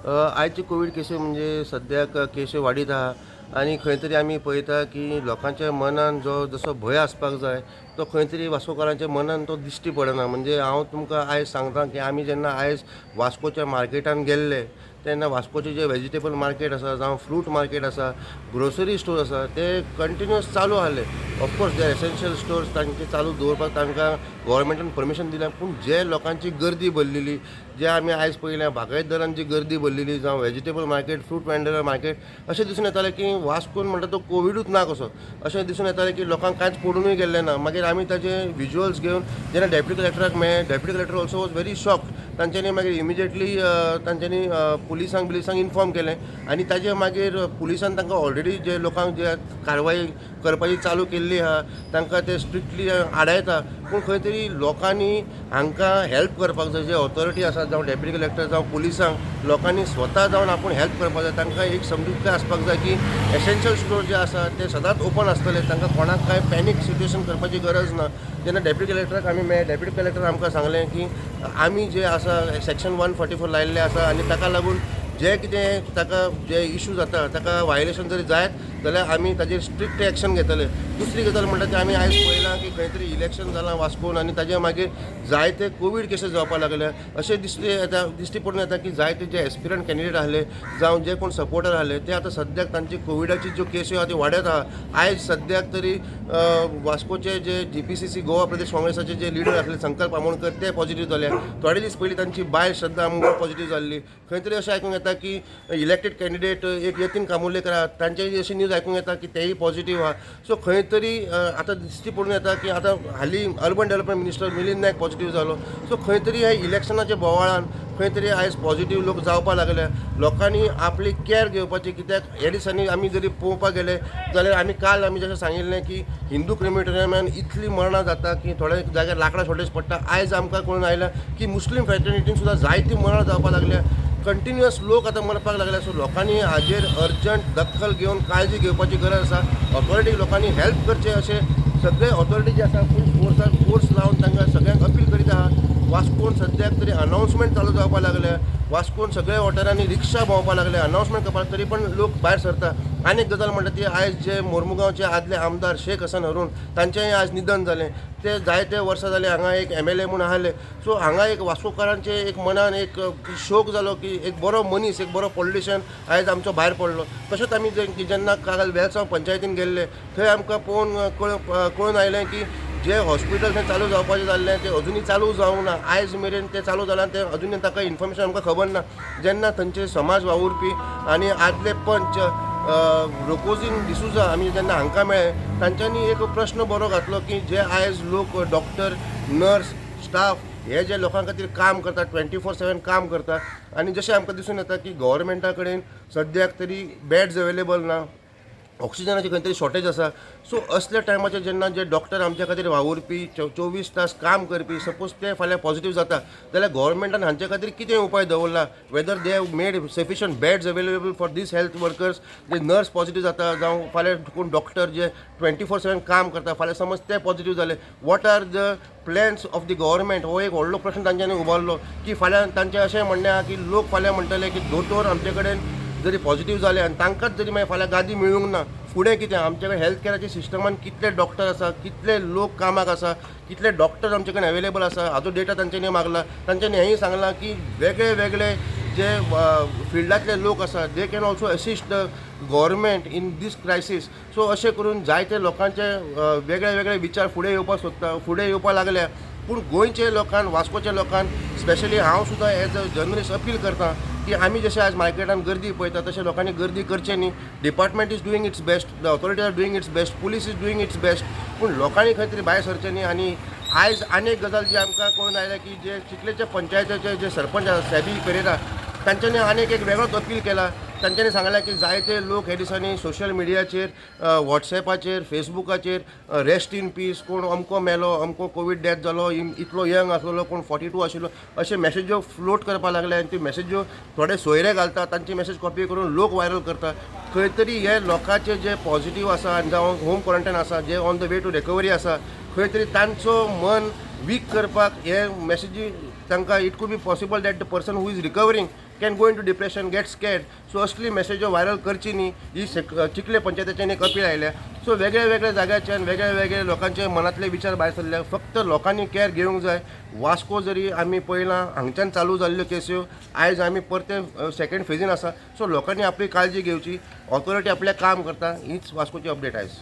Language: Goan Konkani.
आयचे कोवीड केसी म्हणजे सद्याक केसी वाडीत आहा आनी खंय तरी आमी पळयता की लोकांच्या मनान जो जसो भंय आसपाक जाय तो खंय तरी वास्कोकारांच्या मनान तो दिश्टी पडना. म्हणजे हांव तुमकां आयज सांगता की आमी जेन्ना आयज वास्कोच्या मार्केटान गेल्ले तेन्ना वास्कोचे जे वेजिटेबल मार्केट आसा जावं फ्रूट मार्केट आसा, ग्रोसरी स्टोर आसा, ते कंटिन्युअस चालू आहले. ऑफकोर्स जे एसेन्शियल स्टोर्स तांचे चालू दवरपाक तांकां गोवोरमेंटान परमिशन दिल्या, पूण जे लोकांची गर्दी भरलेली जे आमी आयज पळयल्या, बागायतदारांची जी गर्दी भरलेली जावं vegetable market, fruit vendor market, अशें दिसून येतालें की वास्कोन म्हणटा तो कोविडूच ना कसो, अशें दिसून येतालें की लोकांक कांयच पडुनूय गेल्लें ना. मागीर आमी ताजे विज्युअल्स घेवन जेन्ना डेप्युटी कलेक्टराक मेळ्ळे, deputy collector also was very shocked. तांच्यांनी मागीर इमिजिएटली तांच्यांनी पुलिसांक बिलिसांक इन्फॉर्म केलें आनी ताजे मागीर पुलिसान तांकां ऑलरेडी जे लोकांक जे कारवाई करपाची चालू केल्ली आहा तांकां ते स्ट्रिक्टली आडायता. पूण खंय तरी लोकांनी हांकां हेल्प करपाक जाय, जे ऑथॉरिटी आसा जावं डेप्युटी कलेक्टर जावं पुलिसांक लोकांनी स्वता जावन आपूण हेल्प करपाक जाय. तांकां एक समजूत आसपाक जाय की एसेन्शियल स्टोर जे आसा ते सदांच ओपन आसतले, तांकां कोणाक कांय पॅनीक सिट्युएशन करपाची गरज ना. जेन्ना डेप्युटी कलेक्टराक आमी मेळ्ळे, डेप्युटी कलेक्टर आमकां सांगलें की आमी जे आसा सेक्शन 144 लायिल्लें आसा आनी ताका लागून जे कितें ताका जे इशू जाता ताका वायलेशन जरी जायत जाल्यार आमी ताजेर स्ट्रिक्ट एक्शन घेतले. दुसरी गजाल म्हणटा ती आमी आयज पळयलां की खंय तरी इलेक्शन जालां वास्कोन आनी ताजे मागीर जायते कोवीड केसीस जावपाक लागले. अशें दिसते येता, दिश्टी पडून येता की जायते जे एस्पिरंट कॅन्डिडेट आहले जावं जे कोण सपोर्टर आहले ते आतां सद्याक तांची कोविडाची ज्यो केसी आहा त्यो वाडत आहा. आयज सद्याक तरी वास्कोचे जे जीपीसीसी गोवा प्रदेश काँग्रेसाचे जे लिडर आसले संकल्प आमोणकर ते पॉझिटिव्ह जाले. थोडे दीस पयलीं तांची बायल श्रद्धा आमोणकर पॉझिटिव्ह जाल्ली. खंय तरी अशें आयकूंक येता की इलेक्टेड कॅन्डिडेट एक यतीन कामुर्लेकर आहा, तांचे अशी न्यूज आयकूंक येता की तेय पॉझिटिव्ह आहा. सो खंय तरी आतां दिश्टी पडून येता की आतां हालीं urban development minister Milind Naik positive जालो. सो खंय तरी ह्या इलेक्शनाच्या बोवाळान खंय तरी आयज पॉझिटिव्ह लोक जावपाक लागले. लोकांनी आपली कॅर घेवपाची, कित्याक ह्या दिसांनी आमी जरी पळोवपाक गेले जाल्यार आमी काल आमी जशें सांगिल्लें की हिंदू क्रिमिटोरियमान इतली मरणां जाता की थोड्या जाग्यार लांकडां शॉर्टेज पडटा. आयज आमकां कळून आयलां की मुस्लीम फ्रेटर्निटीन सुद्दां जायतीं मरणां जावपाक लागल्या. कंटिन्युअस लोक आतां मरपाक लागल्या. सो लोकांनी हाजेर अर्जंट दखल घेवन काळजी घेवपाची गरज आसा. ऑथॉरिटी लोकांनी हेल्प करचे अशें सगळे ऑथॉरिटी जे आसा फूल फोर्सान फोर्स लावन तांकां सगळ्यांक अपील करीत आहा. वास्कोन सद्याक तरी अनावन्समेंट चालू जावपाक लागल्या. वास्कोन सगळ्या वाठारांनी रिक्षा भोंवपाक लागल्या, अनावन्समेंट करपाक, तरी पण लोक भायर सरता. आनी एक गजाल म्हणटा ती आयज जे मोर्मुगांवचे आदले आमदार शेख हसन हरून तांचेंय आज निधन जालें. ते जायते वर्सां जाले हांगा एक एमएलए म्हूण आहले. सो हांगा एक वास्कोकारांचे एक मनान एक शोक जालो की एक बरो मनीस, एक बरो पॉलिटिशियन आयज आमचो भायर पडलो. तशेंच आमी जेन्ना काल वेलसांव पंचायतीन गेल्ले थंय आमकां पळोवन कळून आयलें की जे हॉस्पिटल थंय चालू जावपाचें जाल्लें तें अजुनूय चालू जावंक ना. आयज मेरेन तें चालू जालां तें अजुनूय ताका इन्फॉर्मेशन आमकां खबर ना. जेन्ना थंयचे समाज वावुरपी आनी आदले पंच रोकोजीन डिसुजा आमी जेन्ना हांकां मेळ्ळे तांच्यांनी एक प्रश्न बरो घातलो की जे आयज लोक डॉक्टर, नर्स, स्टाफ हे जे लोकां खातीर काम करता, 24/7 काम करता आनी जशें आमकां दिसून येता की गव्हर्मेंटा कडेन सद्याक तरी बेड्स अवेलेबल ना, ऑक्सिजनाची खंय तरी शॉर्टेज आसा. सो असल्या टायमाचेर जेन्ना जे डॉक्टर आमच्या खातीर वावुरपी, 24 तास काम करपी, सपोज ते फाल्यां पॉझिटिव्ह जाता जाल्यार गव्हर्मेंटान हांचे खातीर कितें उपाय दवरला? Whether they have made sufficient beds available for these health workers, J nurse positive जाता जावं फाल्यां कोण डॉक्टर जे 24/7 काम करता फाल्यां समज ते पॉझिटिव्ह जाले, what are the plans of the government? हो एक व्हडलो प्रश्न तांच्यांनी उबारलो की फाल्यां तांचें अशें म्हणणें आहा की लोक फाल्यां म्हणटले की दोतोर आमचे कडेन जरी पॉझिटिव्ह जाले आनी तांकांच जरी मागीर फाल्यां गादी मेळूंक ना, फुडें कितें? आमचे कडेन हेल्थ कॅराच्या सिस्टमान कितले डॉक्टर आसा, कितले लोक कामाक आसा, कितले डॉक्टर आमचे कडेन अवेलेबल आसा, हाजो डेटा तांच्यांनी मागला. तांच्यांनी हेंय सांगलां की वेगळे वेगळे जे फिल्डांतले लोक आसा they can also assist the government in this crisis. So अशें करून जायते लोकांचे वेगळे वेगळे विचार फुडें येवपाक सोदता, फुडें येवपाक लागल्या. पूण गोंयचे लोकांक, वास्कोच्या लोकांक स्पेशली हांव सुद्दां एज अ जर्नलिस्ट अपील करता की आमी जशें आज मार्केटान गर्दी पळयता तशें लोकांनी गर्दी करचें न्ही. Department is doing its best, the authority are doing its best, police is doing its best, पूण लोकांनी खंय तरी भायर सरचें न्ही. आनी आयज आनी एक गजाल जी आमकां कळून आयल्या की जे चिखलेचे पंचायतीचे जे सरपंच आसा सॅबी पेरेरा तांच्यांनी आनीक एक वेगळोच अपील केला. तांच्यांनी सांगलें की जायते लोक हे दिसांनी सोशल मिडियाचेर, वॉट्सॅपाचेर, फेसबुकाचेर रेस्ट इन पीस, कोण अमको मेलो, अमको कोवीड डेथ जालो, इतलो यंग आसलेलो, कोण 42 आशिल्लो, अशे मॅसेज्यो फ्लोट करपाक लागले आनी त्यो मॅसेज्यो थोडे सोयरे घालता, तांची मॅसेज कॉपी करून लोक व्हायरल करता. खंय तरी हे लोकांचे जे पॉझिटिव्ह आसा आनी जावं होम क्वॉरंटायन आसा, जे on the way to recovery आसा, खंय तरी तांचो मन वीक करपाक हे मॅसेजी तांकां it could be possible that the person who is recovering can go into depression, get scared. So असली मेसेज्यो व्हायरल करची न्ही ही चिखले पंचायतीच्यान एक अपील आयल्या. सो वेगळ्या वेगळ्या जाग्याच्यान वेगळ्या वेगळ्या लोकांचे मनांतले विचार भायर सरले. फक्त लोकांनी कॅर घेवंक जाय. वास्को जरी आमी पळयलां, हांगच्यान चालू जाल्ल्यो केस्यो आयज आमी परते सेकंड फेजीन आसा. सो लोकांनी आपली काळजी घेवची, ऑथॉरिटी आपलें काम करता. हीच वास्कोची अपडेट आयज.